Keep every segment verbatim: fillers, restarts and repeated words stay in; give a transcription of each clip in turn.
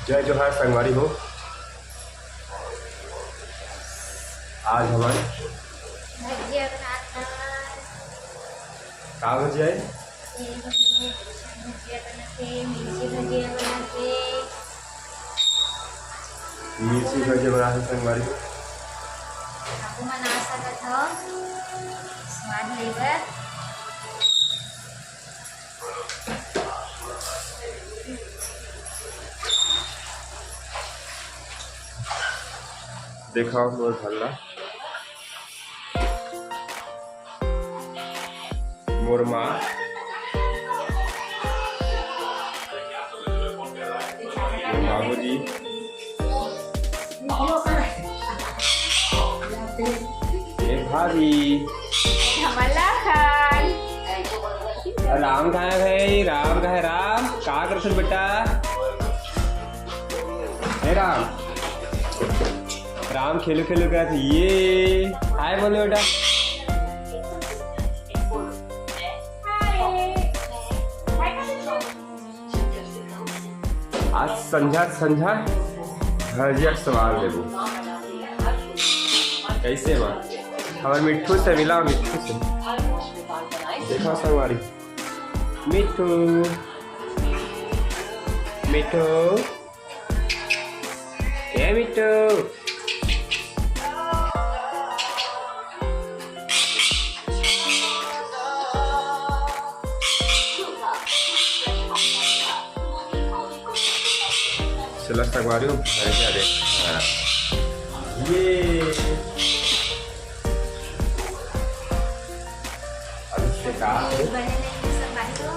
जय जोहार संगवारी हो। आज हमन भजिया बनात हन। का भजिया हे? ये भजिया, भजिया बनात हे, मिर्ची भजिया बनात हे। मिर्ची भजिया बनात हे संगवारी। आपो मन आ सकत हव स्वाद ले बर। देखव मोर घर ला, मोर माँ, मोर बाबूजी, ए भाभी। हमला खान। राम कहाँ हे भाई? राम कहाँ हे? राम, का करथस बेटा? हे राम। राम खेलू खेलू करत हे। ये हाय बोलो बेटा। आज संझा संझा भजिया के स्वाद लेबो। कैसे बा? हमर मिट्ठू से मिला, मिट्ठू से। देखव संगवारी, मिट्ठू, मिट्ठू, ए मिट्ठू। चला संगवारी हो, अरे क्या रे? हाँ। ये अब इससे का ये है? बने नहीं है संगवारी हो।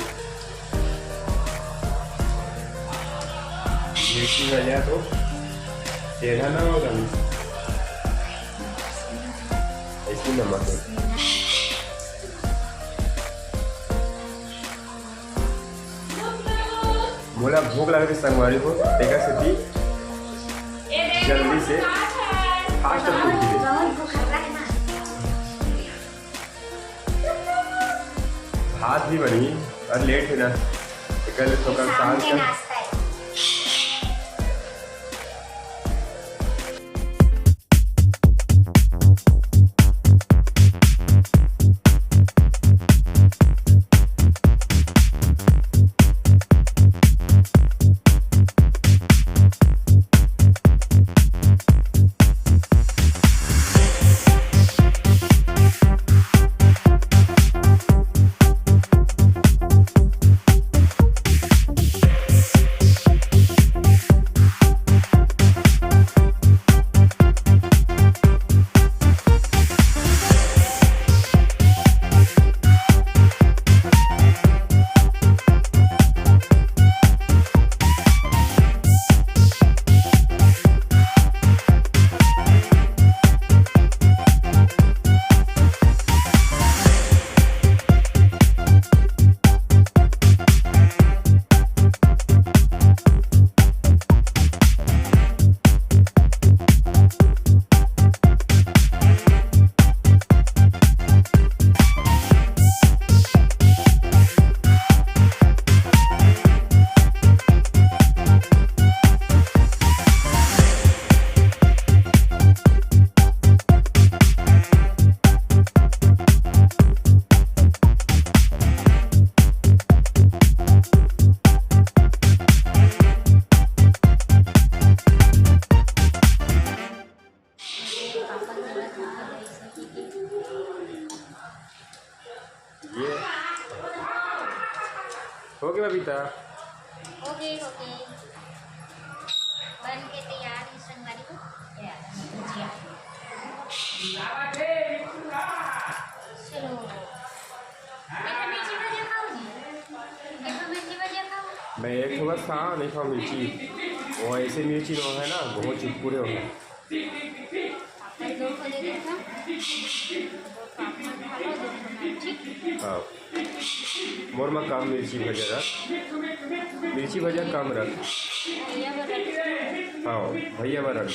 मिर्ची भजिया तो तेरह ना होगा। ऐसी नमक है। मोला भूख लग रही संगवारी हो, तेकर सेती जल्दी से fast food की। भात भी बनी और late है ना, तेकर ले थोड़ा शाम शाम के का नाश्ता है। ये हो गया बबीता। हो गई, हो गई। बन के तैयार है संगवारी हो। ये आ, भुजिया। चलो। एक मिर्ची भजिया खाओ जी। एक मिर्ची भजिया खाओ। मैं एक ठो बस खाओ, नहीं खाओ मिर्ची। वो ऐसे मिर्ची नो है ना, बहुत चुटकुरे हो गए। हाँ, मोर मा कम मिर्ची भजिया रख, मिर्ची भजिया कम रख। हाँ, भैया बर रख दे।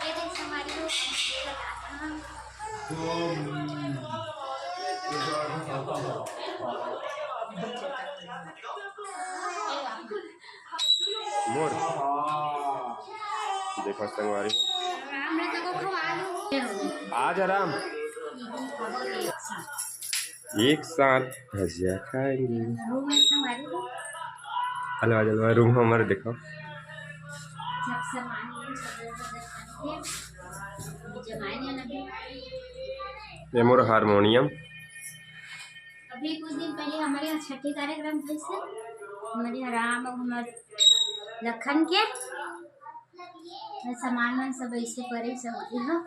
ये देख हमारी वो मोर। देखो संगवारी, आज आराम। एक साथ भजिया खाएंगे। हलवा जलवा रूम हमर देखो। ये मोर हारमोनियम। अभी कुछ दिन पहले हमारे यहाँ छठी कार्यक्रम भइस हे, हमारे यहाँ राम और हमारे लखन के, और सामान वामान सब ऐसे पड़े, सब वही हो।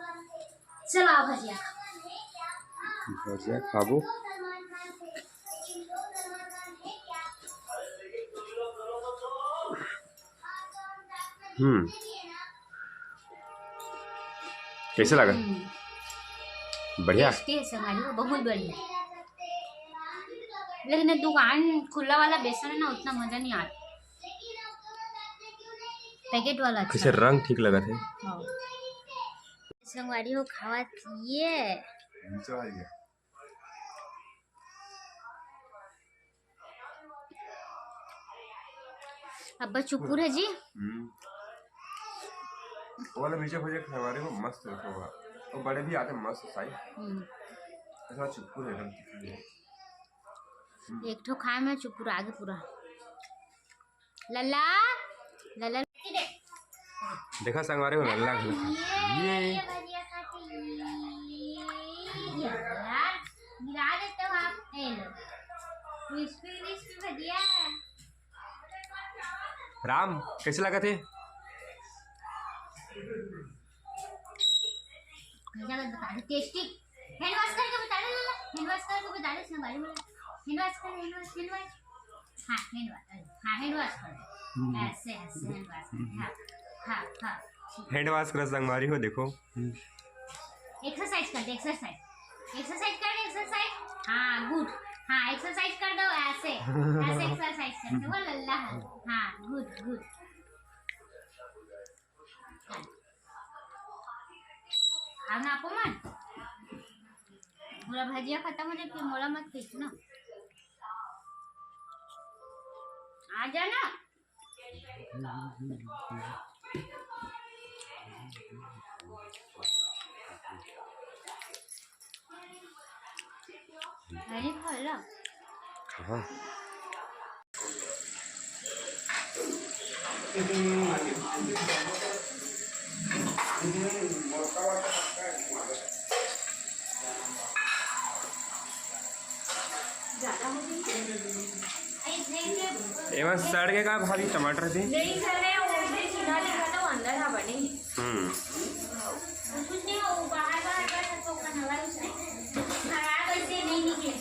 चलो आओ भजिया खाओ। भजिया खाबो। हम्म। कैसे लगा? हम्म। बढ़िया? टेस्टी है संगवारी हो, बहुत बढ़िया। लेकिन ये दुकान खुला वाला बेसन है ना, उतना मजा नहीं आता। पैकेट वाला अच्छा कैसे है। रंग ठीक लगा थे। हाँ। संगवारी हो खावा ये। अब्बा चुकुर है जी। हम्म। वो वाला मिर्चा भुजिया खवारे हो, मस्त रखा हुआ। वो बड़े भी आते मस्त साइज। हम्म। ऐसा चुकुर है एकदम तीखा है। हम्म। एक ठो खाए में चुकुर आगे पूरा। लल्ला, लल्ला। देखा संगवारी हो, लल्ला घलो खा। ये, ये। ये भजिया खाती। ये यार, गिरा देते हो आप। ये लो। Crispy, crispy भजिया। राम, कैसे लगा थे? भैया को बता दे, tasty। Hand wash करके बता दे, लल्ला। Hand wash करके बता दे, संगवारी हो। Hand wash कर, hand wash, hand wash। हाँ, hand wash, हाँ, hand wash कर। हम्म। ऐसे, ऐसे hand wash कर। हाँ, हाँ, हाँ, ठीक। Hand wash करो संगवारी हो, देखो। हम्म। Exercise कर दे, exercise। Exercise कर, exercise। हाँ, good। हाँ, exercise कर दो, ऐसे। ऐसे exercise करके, वो लल्ला है। हाँ, good, good। खाना आपो मन। मोला भजिया खत्म हो जाए, फिर मोला मत खींच ना। आ जाना। अरे खाला। हाँ। एमा सड़ के का भाभी टमाटर दे? नहीं सर, वो भी चूल्हा दिखा तो अंदर हा बने। हम्म। कुछ नहीं, वो बाहर, बाहर का तो खाना वाला उसने खराब ऐसे नहीं निकले।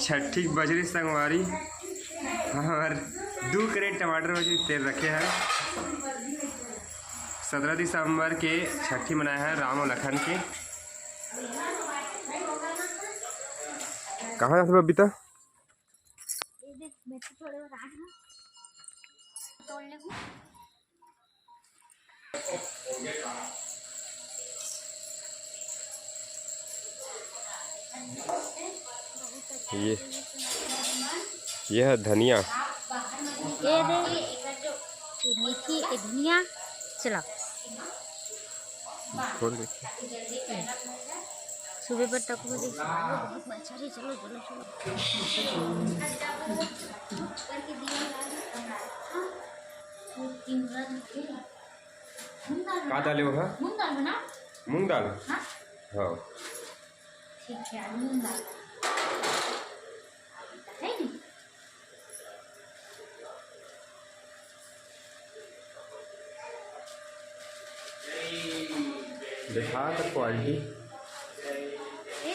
छठी बजरी संगवारी, हमर दू crate टमाटर बजरी तेल रखे हैं। सत्रह दिसंबर के छठी मनाए हैं राम और लखन के। कहाँ जाथे बबीता? ये देख, मैं तो थोड़े और आ रहा हूँ। तोड़ ले। ये, ये है धनिया। ये दे, ये मेथी, ये धनिया। चला। खोल दे। सुबह पर तक मुझे बहुत मच्छर है। चलो, चलो, चलो। का दाल है वो, हाँ? मूंग दाल है ना? मूंग दाल? हाँ। हाँ। ठीक है, मूंग दाल। है नी? देखा तो quality। ए,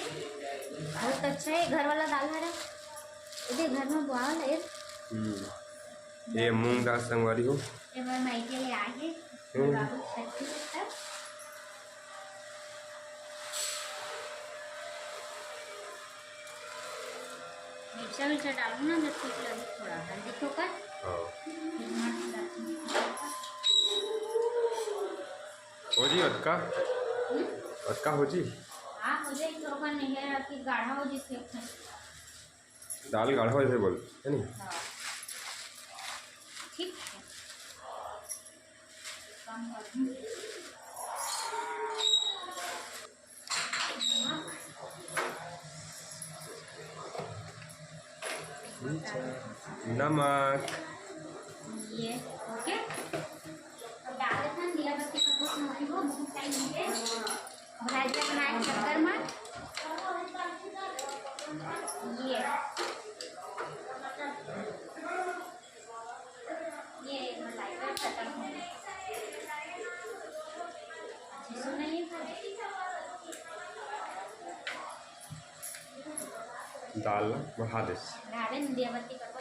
बहुत अच्छा है, घर वाला दाल हरा। ये घर में बोआल है। हम्म। ये मूंग दाल संगवारी हो। ये मैं मायके ले आए हैं। हम्म। बाबू छठी है तब। मिर्चा विर्चा डालू ना, तो ठीक लगे थोड़ा, हल्दी ठोकर। हाँ। फिर मस्त लगती है। हो जी, अतका। अतका हो जी? हाँ, हो जाए, थोड़ा नहीं है कि गाढ़ा हो जैसे। दाल गाढ़ा हो जैसे बोल, है नहीं? हाँ। ठीक है। कम कर दूँ। नमक। ये, ओके। अब डाल देते हैं जीरा बत्ती का कुछ नहीं हो, बहुत टाइम है। भाजिया बनाए शक्कर में। ये। ये मलाई का खत्म हो गया। अच्छा, सुना ये था? दाल ला बढ़ा दे। बढ़ा दे, नदिया बत्ती कर।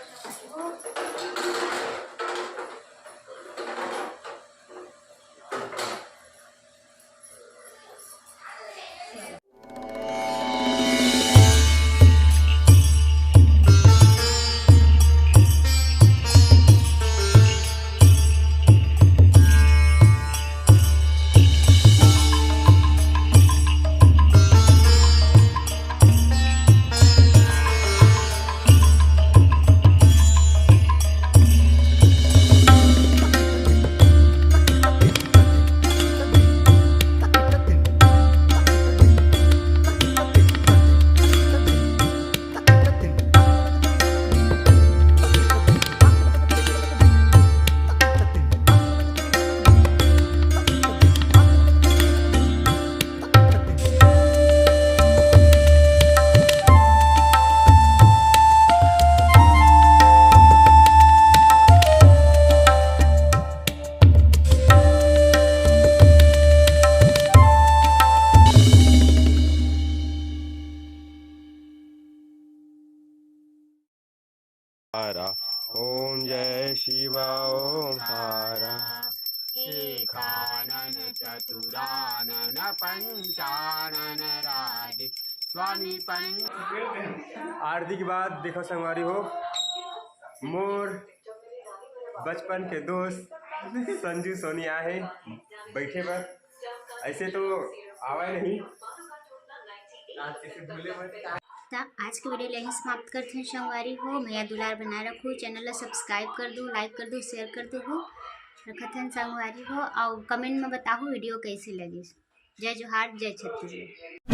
हरा। ओम जय शिव ओम हरा। एकानन चतुरानन पंचानन राज स्वामी पंच। आरती के बाद देखो संगवारी हो, मोर बचपन के दोस्त संजू सोनी आहे बैठे बर। ऐसे तो आवा नहीं। त आज के वीडियो ल यहीं समाप्त करथन संगवारी हो। मया दुलार बनाए रखू, चैनल ला सब्सक्राइब कर दू, लाइक कर दू, शेयर कर दू हो। रखत हन संगवारी हो, अउ कमेंट में बताहू वीडियो कैसे लगिस। जय जोहार, जय छत्तीसगढ़।